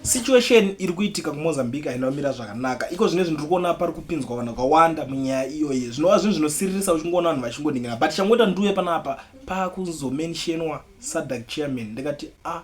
Situation iri kuitika kuMozambique haina kumira zvakanaka. Iko zvino izvi ndiri kuona pari kupinzwa vanhu vakawanda munyaya iyoyi, zvinova zvinhu zvinosiririsa uchingoona vanhu vachingoningina. But changoita nduye panapa pakuzomentionwa SADC chairman, ndikati a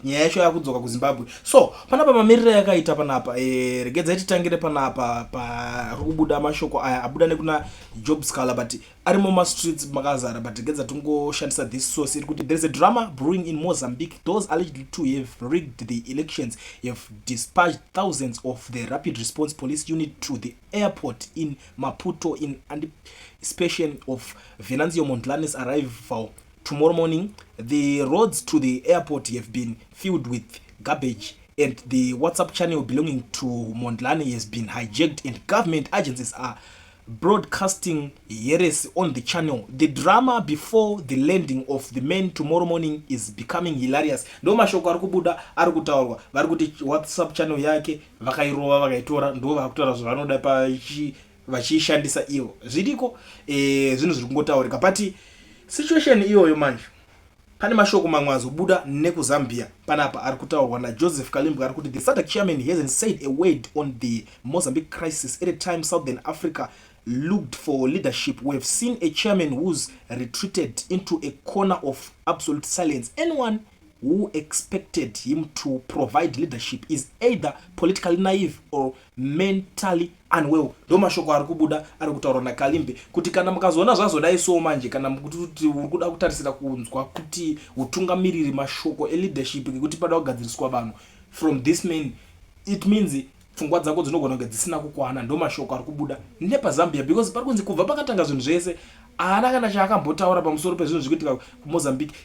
nyaya yacho yakudzoka kuZimbabwe. So panapa mamiriro yakaita panapa, regedzai titangire panapa pari kubuda mashoko aya abuda nekuna Job Sikhala, but arimo mastreets makazara. But regedza tingoshandisa this source iri kuti there is a drama brewing in Mozambique. Those allegedly to have rigged the elections have dispatched thousands of the Rapid Response Police Unit to the airport in Maputo in anticipation of Venancio Mondlane's arrival tomorrow morning. The roads to the airport have been filled with garbage and the WhatsApp channel belonging to Mondlane has been hijacked and government agencies are broadcasting heresy on the channel. The drama before the landing of the men tomorrow morning is becoming hilarious. Ndo mashoko ari kubuda ari kutaurwa. Vari kuti WhatsApp channel yake vakairova, vakaitora, ndo vakutaura zvavanoda vachiishandisa ivo. Zviriko, zvinhu zviri kungotaurika, but situation iyoyo manje pane mashoko mamwe azobuda nekuZambia panapa ari kutaurwa naJoseph Kalimbwe, ari kuti the SADC chairman hasn't said a word on the Mozambique crisis at a time Southern Africa looked for leadership. We have seen a chairman who's retreated into a corner of absolute silence. Anyone who expected him to provide leadership is either politically naive or mentally unwell. Ndo mashoko ari kubuda ari kutaurwa naKalimbe kuti kana mukazoona zvazodai so manje, kana kuti uri kuda kutarisira kunzwa kuti utungamiriri, mashoko eleadership ngekuti pada kugadziriswa vanhu from this man, it means pfungwa dzako dzinogona kunge dzisina kukwana. Ndo mashoko ari kubuda nepaZambia, because pari kunzi kubva pakatanga zvinhu zvese haana kana chaakambotaura pamusoro pezvinhu zviri kuitika kuMozambique,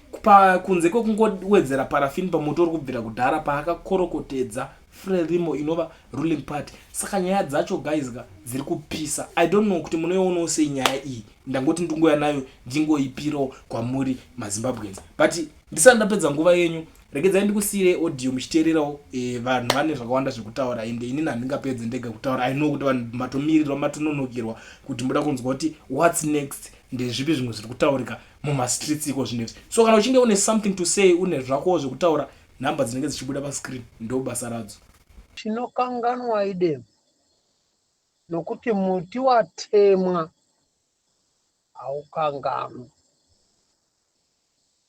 kunze kwekungowedzera parafini pamoto uri kubvira kudhara paakakorokotedza Frelimo inova ruling party. Saka nyaya dzacho, guys ka, dziri kupisa. I don't know kuti munoionawo sei nyaya iyi. Ndangoti ndingoya nayo, ndingoipirawo kwamuri maZimbabweans. But ndisati ndapedza nguva yenyu, regedzai ndikusiyire audio muchiteererawo. Vanhu vane zvakawanda zvekutaura, ende inini handingapedze ndega kutaura. I know kuti vanhu matomirirwa, matononokirwa kuti muda kunzwa kuti what's next, ndezvipi zvimwe zviri kutaurika mumastreets iko zvino izvi. So kana uchinge une something to say, une zvakowo zvekutaura, nhamba dzinenge dzichibuda pascreen ndo basa radzo. Chinokanganwa idemo, nokuti muti watemwa haukanganwi.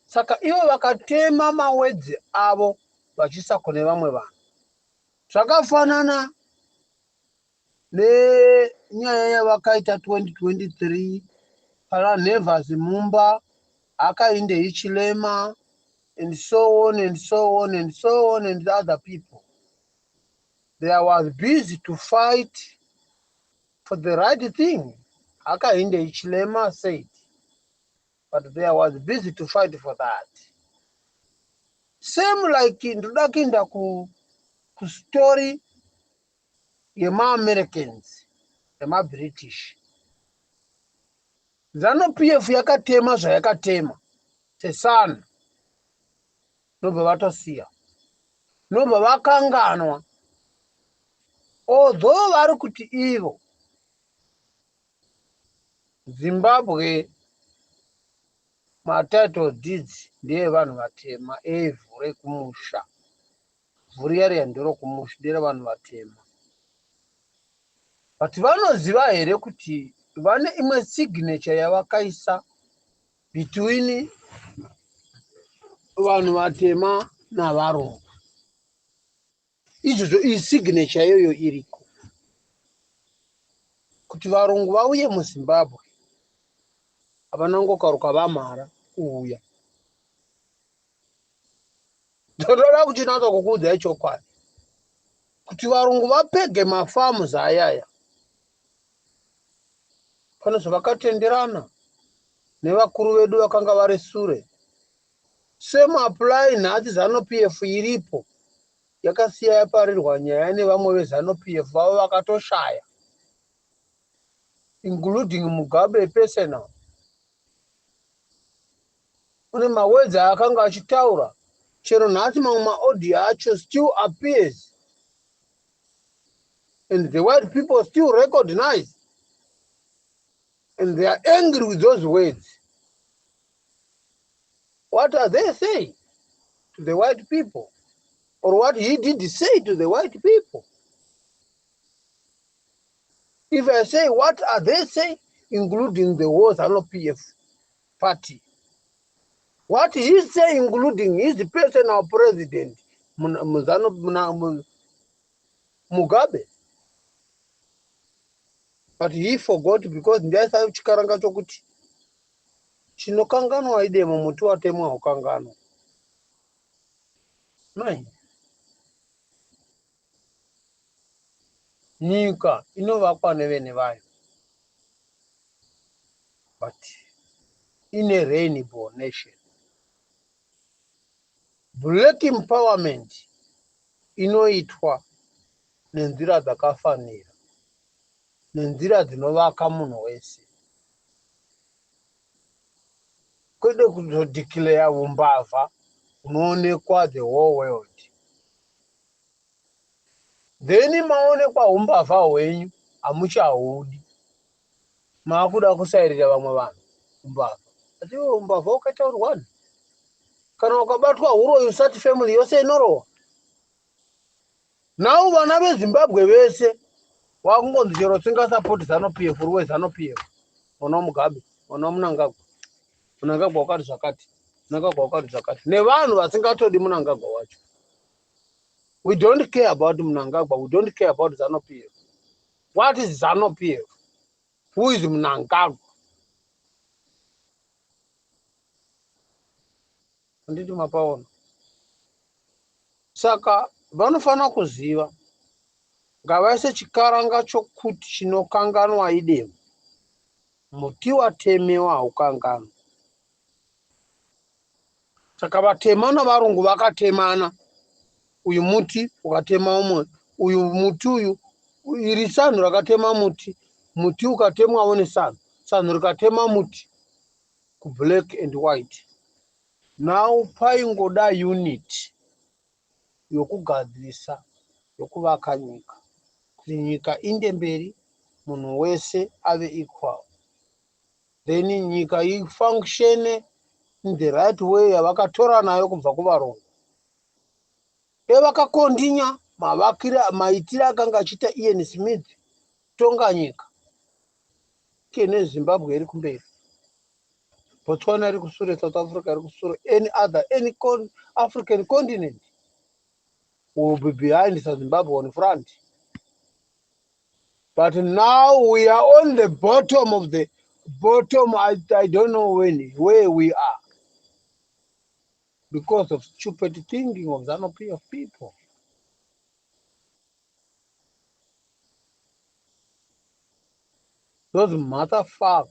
Saka ivo vakatema mawedzi avo vachiisa kune vamwe vanhu. Zvakafanana nenyaya yavakaita 2023 pana Nevers Mumba, Hakainde Hichilema and so on and so on and so on and other people. They was busy to fight for the right thing, Hakainde Hichilema said, but they was busy to fight for that. Same like ndoda kuenda kustory yemaAmericans nemaBritish. ZANU PF yakatema zvayakatema sesana, nobva vatosiya, nobva vakanganwa, although vari kuti ivo Zimbabwe matitle deeds ndeyevanhu vatema, evhu rekumusha, vhu riya riya nderokumusha, nderevanhu vatema. But vanoziva here kuti vane imwe signature yavakaisa between vanhu vatema navarungu? Izvozvo, iyi signature iyoyo iriko kuti varungu vauye muZimbabwe, havana kungokaruka vamhara kuuya. Ndoda kuchinatsa kukuudzai chokwadi kuti varungu vapege mafarms ayaya, pane zvavakatenderana nevakuru vedu vakanga vari sure. Same apply nhasi. ZANU PF iripo yakasiya yaparirwa nyaya nevamwe veZANU PF vavo vakatoshaya, including Mugabe personal. Une mawords aakanga achitaura, chero nhasi mamwe maaudio acho still appears and the white people still recognize and they are angry with those words. What are they saying to the white people? Or what he did say to the white people. If I say what are they saying, including the whole ZANU-PF party. What he say, including his personal president, Mugabe. But he forgot because ndiaisa chikaranga chokuti chinokanganwa idemo muti watemwa ukanganwa. Mai. Nyika inovakwa nevene vayo. But in a rainbow nation. Black empowerment inoitwa nenzira dzakafanira, nenzira dzinovaka munhu wese. Kwete kuzodeclare umbavha hunoonekwa the whole world. Then maonekwa umbavha hwenyu hamuchahudi. Maakuda kusairira vamwe vanhu umbavha. Asi iwe umbavha ukaita uri one. Kana ukabatwa huroyi usati family yose inorohwa. Now vana veZimbabwe vese wakungonzi chero usingasapoti ZANU PF uri weZANU PF. Mwana waMugabe, mwana waMnangagwa. Mnangagwa wakati zvakati, Mnangagwa wakati zvakati. Nevanhu vasingatodi Mnangagwa wacho. We don't care about Mnangagwa, we don't care about ZANU PF. What is ZANU PF? Who is Mnangagwa? Handiti mapaona. Saka vanofanira kuziva ngavaise chikaranga chokuti chinokanganwa idemo. Muti watemewa haukanganwi. Saka vatema navarungu vakatemana. Uyu muti ukatema umwe, uyu muti uyu, iri sanhu rakatema muti, muti ukatemwawo nesanhu, sanhu rikatema muti kublack and white. Now paingoda unit yokugadzirisa, yokuvaka nyika. Kuti nyika inde mberi, munhu wese ave equal. Then nyika ifunctione in the right way yavakatora nayo kubva kuvarungu. Evakakondinya mavakira maitiro akanga achiita Ian Smith tonga nyika. Kene Zimbabwe iri kumberi. Botswana iri kusure, South Africa iri kusure, any other, any African continent will be behind Zimbabwe on front. But now we are on the bottom of the bottom. I don't know where we are. Because of stupid thinking of ZANU-PF people. Those motherfucker.